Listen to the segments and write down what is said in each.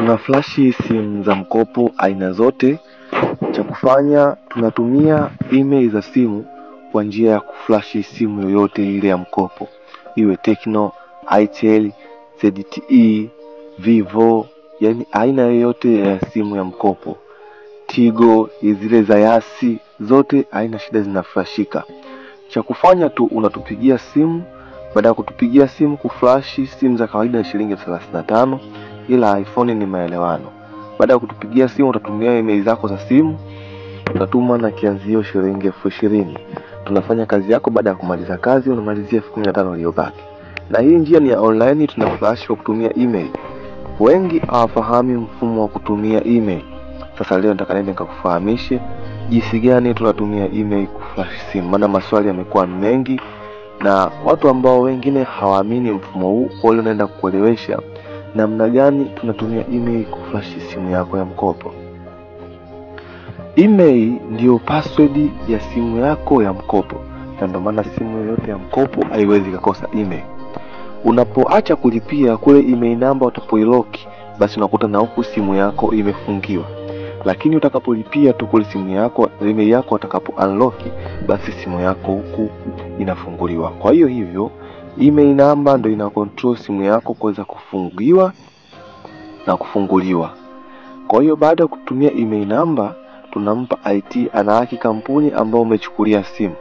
Tuna flashi simu za mkopo aina zote. Cha kufanya, tunatumia email za simu kwa njia ya kuflashi simu yoyote ile ya mkopo, iwe Tecno, Itel, ZTE, Vivo, yani aina yoyote ya simu ya mkopo, Tigo, zile za Yasi, zote haina shida, zinaflashika. Cha kufanya tu unatupigia simu. Baada ya kutupigia simu, kuflashi simu za kawaida ni shilingi 35, ila iPhone ni maelewano. Baada ya kutupigia simu, utatumia email zako za simu, utatuma na kianzio shilingi 20,000. Tunafanya kazi yako. Baada ya kumaliza kazi, unamalizia 15,000 iliyobaki. Na hii njia ni ya online, tuna flash kwa kutumia email. Wengi hawafahamu mfumo wa kutumia email. Sasa leo nataka nende nikakufahamishe jinsi gani tunatumia email kuflash simu, maana maswali yamekuwa mengi na watu ambao wengine hawaamini mfumo huu. Kwa hiyo naenda kukuelewesha namna gani tunatumia email kuflash simu yako ya mkopo. Email ndiyo password ya simu yako ya mkopo, na ndio maana simu yoyote ya mkopo haiwezi kukosa email. Unapoacha kulipia kule email namba, utapoilock, basi unakuta na huku simu yako imefungiwa. Lakini utakapolipia tu kule simu yako, email yako utakapo unlock, basi simu yako huku inafunguliwa. Kwa hiyo hivyo email namba ndio ina control simu yako kuweza kufungiwa na kufunguliwa. Kwa hiyo baada ya kutumia email namba, tunampa IT anahaki kampuni ambayo umechukulia simu.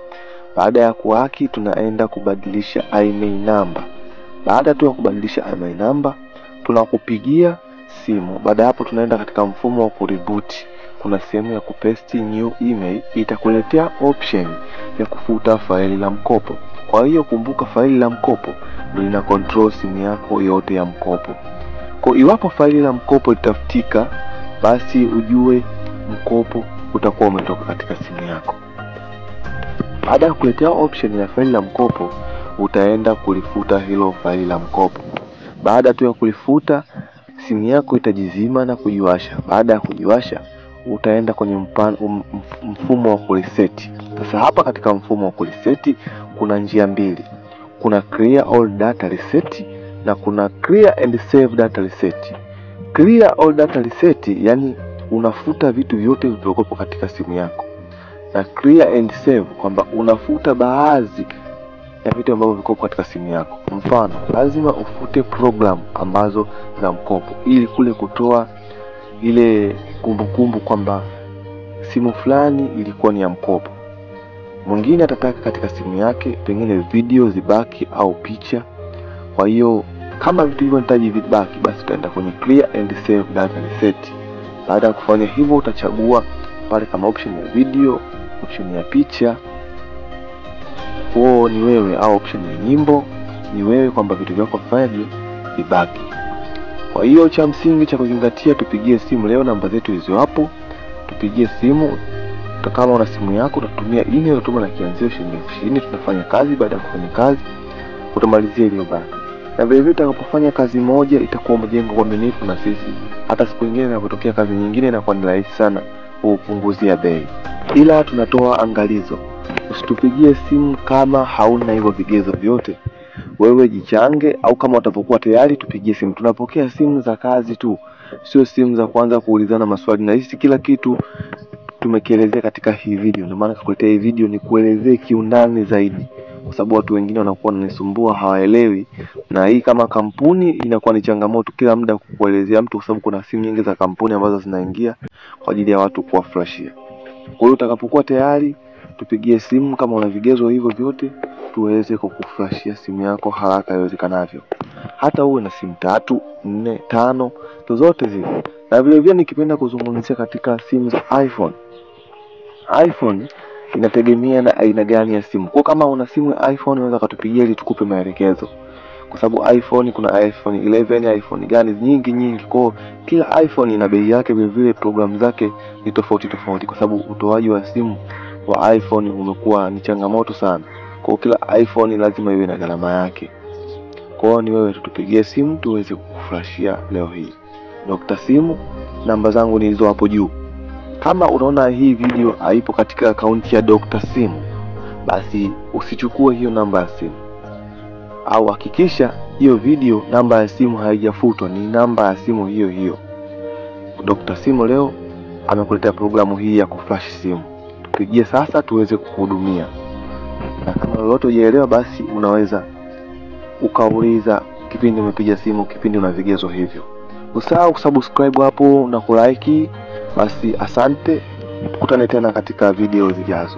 Baada ya kuhaki, tunaenda kubadilisha email namba. Baada tu ya kubadilisha email namba, tunakupigia simu. Baada hapo tunaenda katika mfumo wa kureboot. Kuna sehemu ya kupaste new email, itakuletea option ya kufuta faili la mkopo. Kwa hiyo kumbuka, faili la mkopo ndio lina control simu yako yote ya mkopo. Kwa iwapo faili la mkopo litafutika, basi ujue mkopo utakuwa umetoka katika simu yako. Baada ya kuletea option ya faili la mkopo, utaenda kulifuta hilo faili la mkopo. Baada tu ya kulifuta, simu yako itajizima na kujiwasha. Baada ya kujiwasha, utaenda kwenye mfumo wa kureset. Sasa hapa katika mfumo wa kureset kuna njia mbili. Kuna clear all data reset na kuna clear and save data reset. Clear all data reset, yani unafuta vitu vyote vilivyokuwa katika simu yako, na clear and save kwamba unafuta baadhi ya vitu ambavyo viko katika simu yako. Mfano, lazima ufute program ambazo za mkopo ili kule kutoa ile kumbukumbu kwamba simu fulani ilikuwa ni ya mkopo. Mwingine atataka katika simu yake pengine video zibaki au picha. Kwa hiyo kama vitu hivyo nitaji vibaki, basi utaenda kwenye clear and save data reset. Baada ya kufanya hivyo, utachagua pale kama option ya video, option ya picha, huo ni wewe, au option ya nyimbo ni wewe, kwamba vitu vyako vifanyaje vibaki. Kwa hiyo cha msingi cha kuzingatia, tupigie simu leo, namba zetu hizo hapo, tupigie simu. Kama una simu yako utatumia email, utatuma na kianzio shilingi 20,000. Tunafanya kazi. Baada ya kufanya kazi, utamalizia iliyobaki. Na vile vile utakapofanya kazi moja itakuwa umejenga uaminifu na sisi. Hata siku nyingine inapotokea kazi nyingine inakuwa ni rahisi sana kupunguzia bei. Ila tunatoa angalizo, usitupigie simu kama hauna hivyo vigezo vyote. Wewe jichange, au kama utapokuwa tayari tupigie simu. Tunapokea simu za kazi tu, sio simu za kuanza kuulizana maswali. Na hisi kila kitu tumekielezea katika hii video. Ndio maana nikakuletea hii video ni kuelezee kiundani zaidi, kwa sababu watu wengine wanakuwa wananisumbua, hawaelewi. Na hii kama kampuni inakuwa ni changamoto kila muda kukuelezea mtu, kwa sababu kuna simu nyingi za kampuni ambazo zinaingia kwa ajili ya watu kuwaflashia. Kwa hiyo utakapokuwa tayari tupigie simu kama una vigezo hivyo vyote, tuweze kukuflashia simu yako haraka iwezekanavyo. Hata uwe na simu 3, 4, 5, zozote zile. Na vile vile nikipenda kuzungumzia katika simu za iPhone. iPhone inategemea na aina gani ya simu. Kwa kama una simu ya iPhone unaweza kutupigia ili tukupe maelekezo. Kwa sababu iPhone kuna iPhone 11, iPhone gani nyingi nyingi. Kwa kila iPhone ina bei yake, vile vile program zake ni tofauti tofauti, kwa sababu utoaji wa simu wa iPhone umekuwa ni changamoto sana. Kwa kila iPhone lazima iwe na gharama yake. Kwa hiyo ni wewe tutupigie simu tuweze kukuflashia leo hii. Dr. Simu, namba zangu ni hizo hapo juu. Kama unaona hii video haipo katika akaunti ya Dr. Simu, basi usichukue hiyo namba ya simu, au hakikisha hiyo video namba ya simu haijafutwa, ni namba ya simu hiyo hiyo. Dr. Simu leo amekuletea programu hii ya kuflash simu. Tupigie sasa tuweze kukuhudumia, na kama lolote hujaelewa, basi unaweza ukauliza kipindi umepiga simu, kipindi una vigezo hivyo. Usahau kusubscribe hapo na kulike. Basi asante, tukutane tena katika video zijazo.